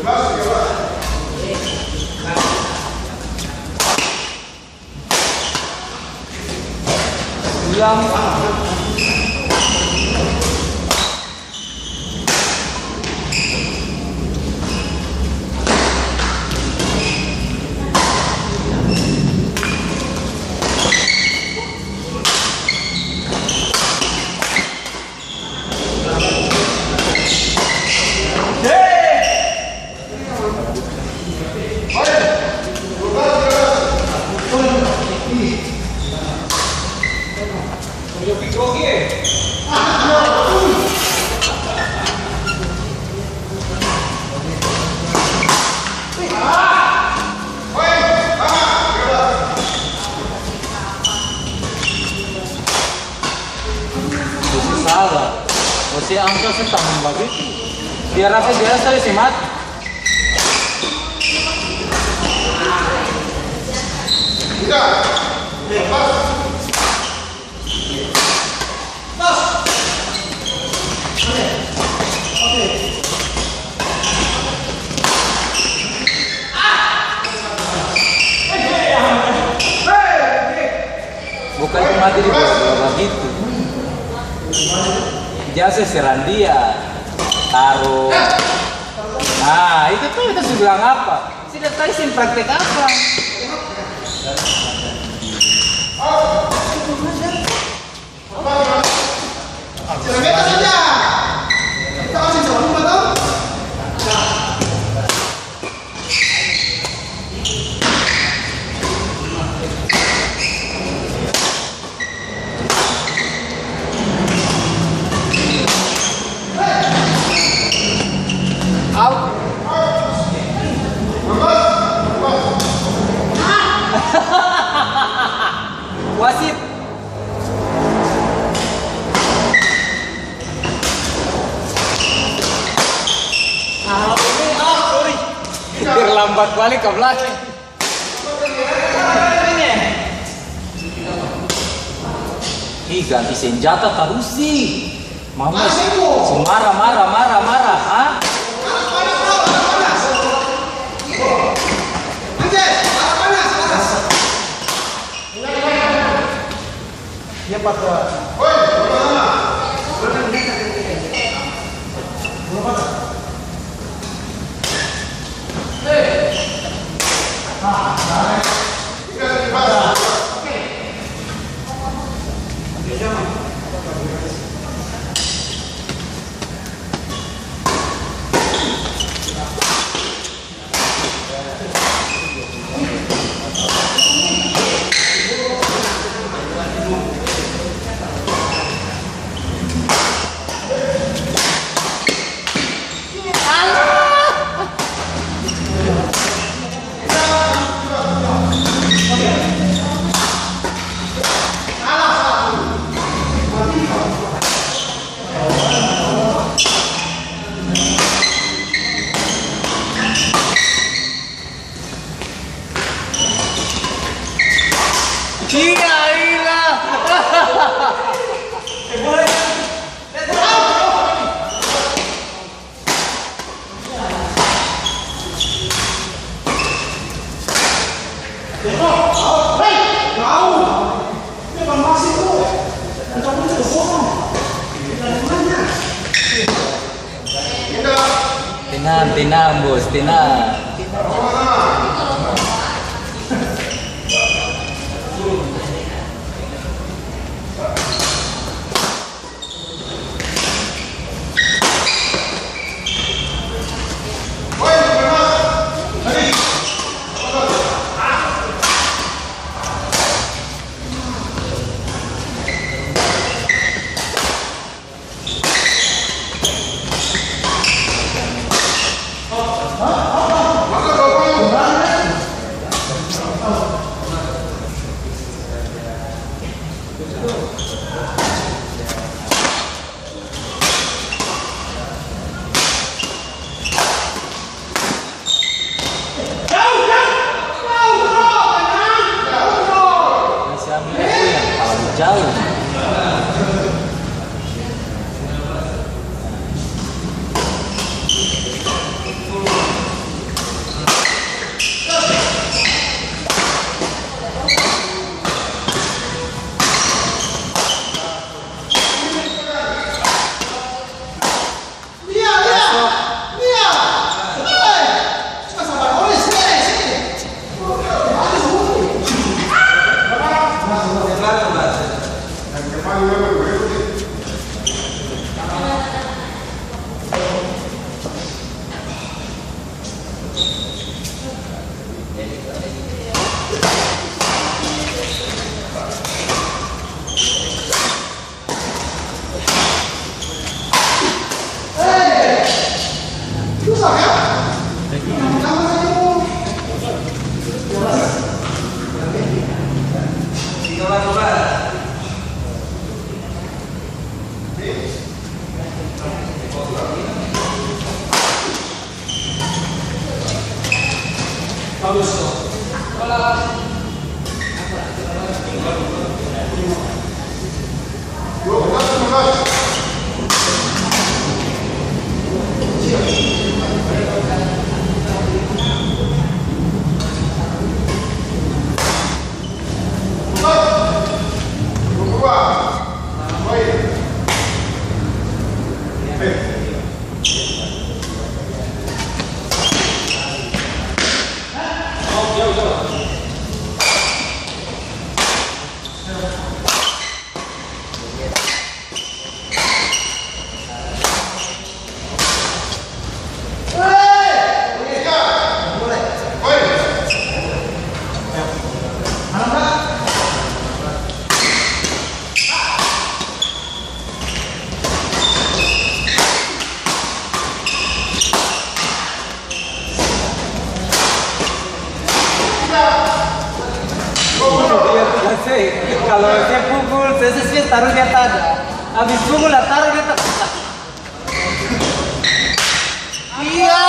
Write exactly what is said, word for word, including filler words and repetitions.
Ulang. Ose salah. Ose angka se tamang bagitu. Biar apa, biar saja se mati. Bukan cuma di bola-bola bagitu. Jang se serang dia. Taruh. Nah, itu tuh, itu su bilang apa? Sida tau seng praktek apa. Out. Wasit. Ah, ini out, sorry. Terlambat balik ke belakang. Ih, ganti senjata tarus sih. Mama si marah, marah, marah, marah, ha? Dia patah. Iya, iya. Tenang, tenang, Bos, tenang. Iya, tuh, saya, kalau saya pukul, saya, saya, saya taruh dia tada. Habis pukul, lah, taruh dia tak. Iya.